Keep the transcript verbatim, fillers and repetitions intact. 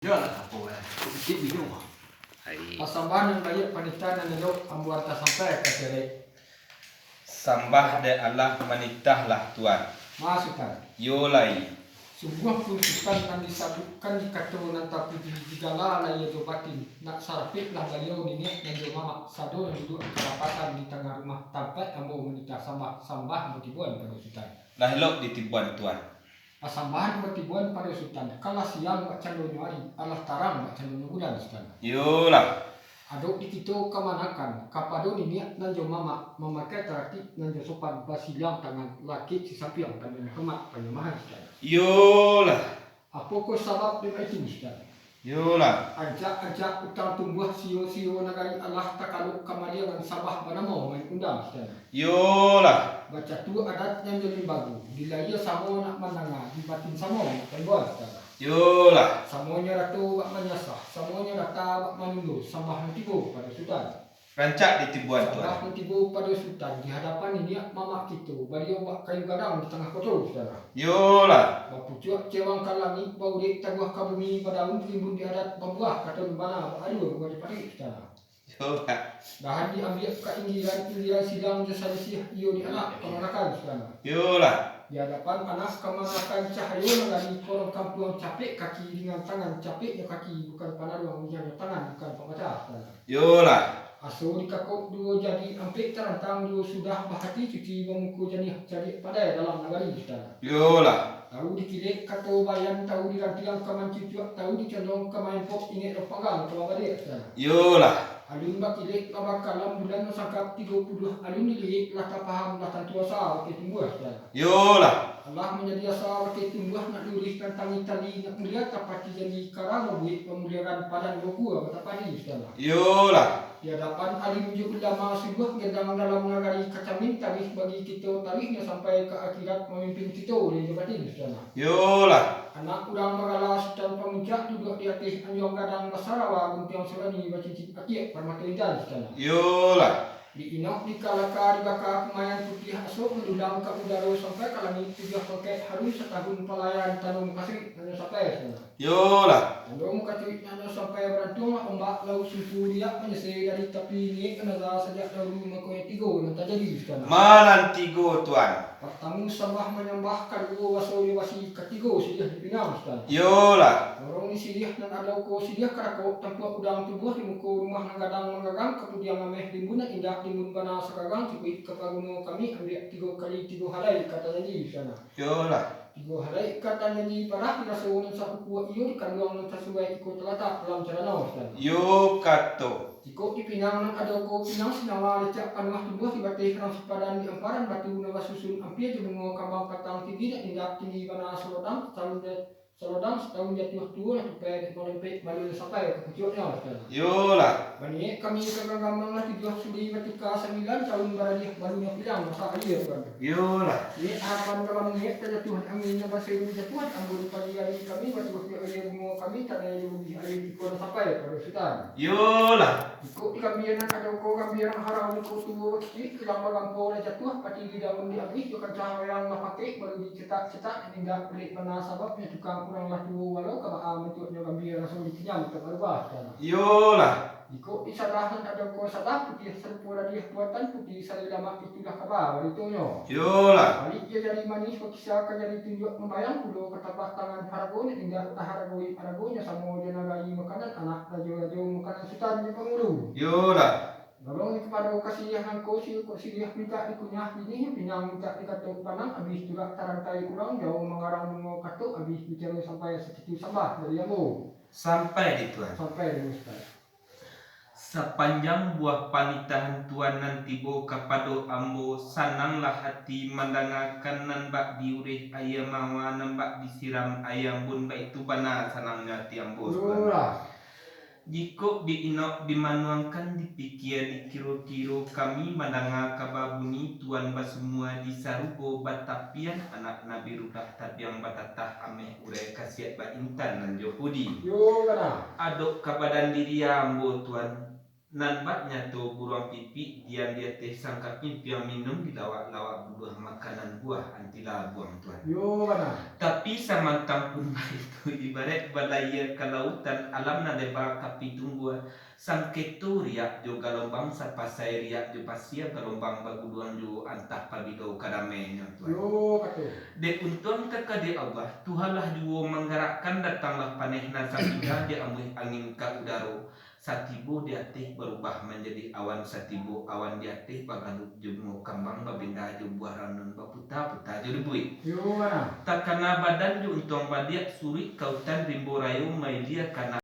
Yo lah, apo lah. Kok kecik bingung, ah. Ai. Pasambahan nan baiak panitahan nan elok ambo anta sampai ka Tuan. Sambah dek Allah, manitahlah, Tuan. Ma, Sutan. Yo lai. Sungguahpun Sutan nan disabuikkan di kato nan tapuji, digala lahia jo batin, nak sarapik lah baliau niniak nan jo mamak, sado nan duduak di karapatan di tangah rumah, tampaik ambo manitah sambah, sambah ambo tibuan pado Sutan. Lah elok ditibuan, Tuan. Pasambahan ambo tibuan pado Sutan, kan lah siang bakcando nyo ari, alah tarang bakcando nyo bulan, Sutan. Iyolah. Adok di kito kamanakan, kapado niniak nan jo mamak, mamakai taratik nan jo sopan, basiliang tangan, lakik sisampiang, panyo hormat, panyo maha, Sutan. Iyolah. Apokoh sabab dek itu, Sutan? Iyolah. Ancak-ancak utang tumbuah, sio-sio nagari, alah takalok kamaliangan, sambah banamo main undang, Sutan. Iyolah. Bacatu adat nan jo limbago, di lahia samo nak mandanga, di batin samo nak paimbau, Sutan. Iyolah. Samonyo rato bak manyasah, samonyo rata bak manundo, sambah nan tibo pado Sutan. Rancak ditibuan, Tuan. Sambah nan tibo pado Sutan, di hadapan niniak mamak kito, baliau bak kayu gadang di tangah koto, Sutan. Iyolah. Bapucuak cewang ka langik, baurek taguah ka bumi, badaun rimbun di adat, babuah kato rimana, baalua bungo di parik, Sutan. Iyolah. Dahan diambiak ka inggiran, inggiran sidang jo salisiah, iyo di anak kamanakan, Sutan. Iyolah. Di hadapan anak kamanakan, cahayo nagari, korong kampuang, capek kaki ringan tangan, capeknyo kaki bukan panaruang, rinjannyo tangan bukan pamacah, Sutan. Iyolah. Aso dikakok duo jari, ampek tarantang duo sudah, bahati cuci bamuko janiah, caliak padai dalam nagari, Sutan. Iyolah. Tahu dikilek kato bayan, tahu dirantiang ka mancucuak, tahu dicondong ka maempok, ingek lo panggang ka babaliak, Sutan. Iyolah. Alun bakilek babakalam, bulan masangkap tigo puluah, alun diliek lah tapaham, lah tantu asa bakeh tumbuah, Sutan. Iyolah. Alah manjadi asa bakeh tumbuah, nak luruih tantangi tali, nak mulia tapati jali, kara mabuek pamuliakan, padan bogua batapadi, Sutan. Iyolah. Di hadapan alim jo ulama, sungguah gendang dalam nagari, kacamin tarih bagi kito, tarihnyo sampai ka akhirat, mamimpin kito lahia jo batin, Sutan. Iyolah. Anak urang bagala Sutan Pamuncak, duduak di ateh anjuang gadang, basarawa guntiang surani, bacincin akiak parmato intan, Sutan. Iyolah. Diinok, dikalaka, dibaka, kumayan putiah, asok mandulang ka udaro, sampai ka langik tujuah pangkek, harum satahun palayan, tando mukasuik nan nyo sampai, Sutan. Iyolah. Tando mukasuik nan nyo sampai, barantuanglah ombak lauik sumpu, riak manyese dari tapi, niek ka naza sajak dahulu, mako nan tigo nan tajadi, Sutan. Ma nan tigo, Tuan? Partamo sambah manyambah, kaduo baso jo basi, katigo siriah dipinang, Sutan. Iyolah. Lorong di siriah nan ado ko, siriah karakok, tampuak udang tumbuah di muko rumah nan gadang, manggagang kapudiang ameh, rimbun nan indak, rimbun bana sagagang, cukuik ka paguno kami, ambiak tigo kali tigo halai, ka tajanji, Sutan. Iyolah. Tigo halai ka tajanji, parah diraso nan saukua, iyo di kanduang nan sasuai, iko talatak dalam calano, Sutan. Iyo kato. Jikok di pinang nan ado ko, pinang sinawa lecak panuah, tumbuah di bateh rang sipadan, di amparan batu nan basusun, ampia jo bungo kambang patang, tinggi nan indak, tinggi bana salodang, satahun ja-, salodang satahun jatuah, tuo lah tupai dek malempek, balun sampai ka pucuaknyo, Sutan. Iyolah. Baniek kami ka ganggamang, lah tujuah suli batuka, sambilan tahun baraliah, balun nan pinang masak aia, Tuan. Iyolah. Niek harapan dalam niek, tajatuahan angin nan basairing, jatuahan ambun pagi ari, kami batuah di aia bungo kami, tanai di bumi aia, iko nan sampai pado Sutan. Iyolah. Iko di gambia nan ado ko, gambia nan harau, iko tuo bakicik, kilang bagampo lah jatuah, pati di daun di abih, jo kancah wayang lah patek, baru dicetak-cetak, nan indak buliah bana, sababnyo tukang urang lah tuo, walau ka baa bantuaknyo, gambia raso dikunyah, tak barubah, Sutan. Iyolah. Iko di sadah nan ado ko, sadah putiah sarupo radiah, buatan putih sari lamak, itulah kaba baritonyo. Iyolah. Balik jo jari manih, bakisa ka jari tunjuak, mambayang pulo ka tapak tangan, harago nan indak taharagoi, haragonyo samo jo nagari, makanan anak rajo-rajo, makanan Sutan jo pangulu. Iyolah. Lorong di kapado ka siriah nangko, sirukok siriah mintak dikunyah, binih pinang mintak dikatok, panang abih turak tarantai, urang jauah mangarang bungo, katok abih bicaro, sampai sakitu sambah dari ambo. Sampai di Tuan. Sampai di Tuan. Sapanjang buah panitahan Tuan nan tibo kapado ambo, sananglah hati mandangakan, nan bak diureh aia mawa, nan bak disiram aia ambun, baitu bana sanangnyo hati ambo, Tuan. Iyolah. Jikok diinok, dimanuangkan, dipikia, dikiro-kiro, kami mandanga kaba bunyi Tuan basumua di sarugo, batapian anak Nabi Rudah, tabiang batatah ameh urai, kasiak baintan nan jo pudi. Yo, bana. Adok ka badan diri ambo, Tuan. Nan bak nyato buruang pipik diam di ateh sangkak impiang minum di lawak-lawak buduah makanan buah anti labuang, Tuan. Yo, bana. Tapi samantang pun baitu, ibaraik balayia ka lautan, alam nan leba ka pitungguan, sangketo riak jo galombang, sapasai riak jo pasia, galombang baguduang jo antah pabilo kadamainyo, Tuan. Yo, kato. Dek untuang ka kadek Allah, Tuhanlah juo manggarakkan, datanglah paneh nan sapindah, diambuih angin ka udaro, satibo di ateh barubah manjadi awan, satibo awan di ateh bagaluik jo bungo kambang, babindah jo buah ranun, baputa-puta jo dibuik. Yo, bana. Takana badan jo untuang baliak, suruik ka utan rimbo rayo, mailia kana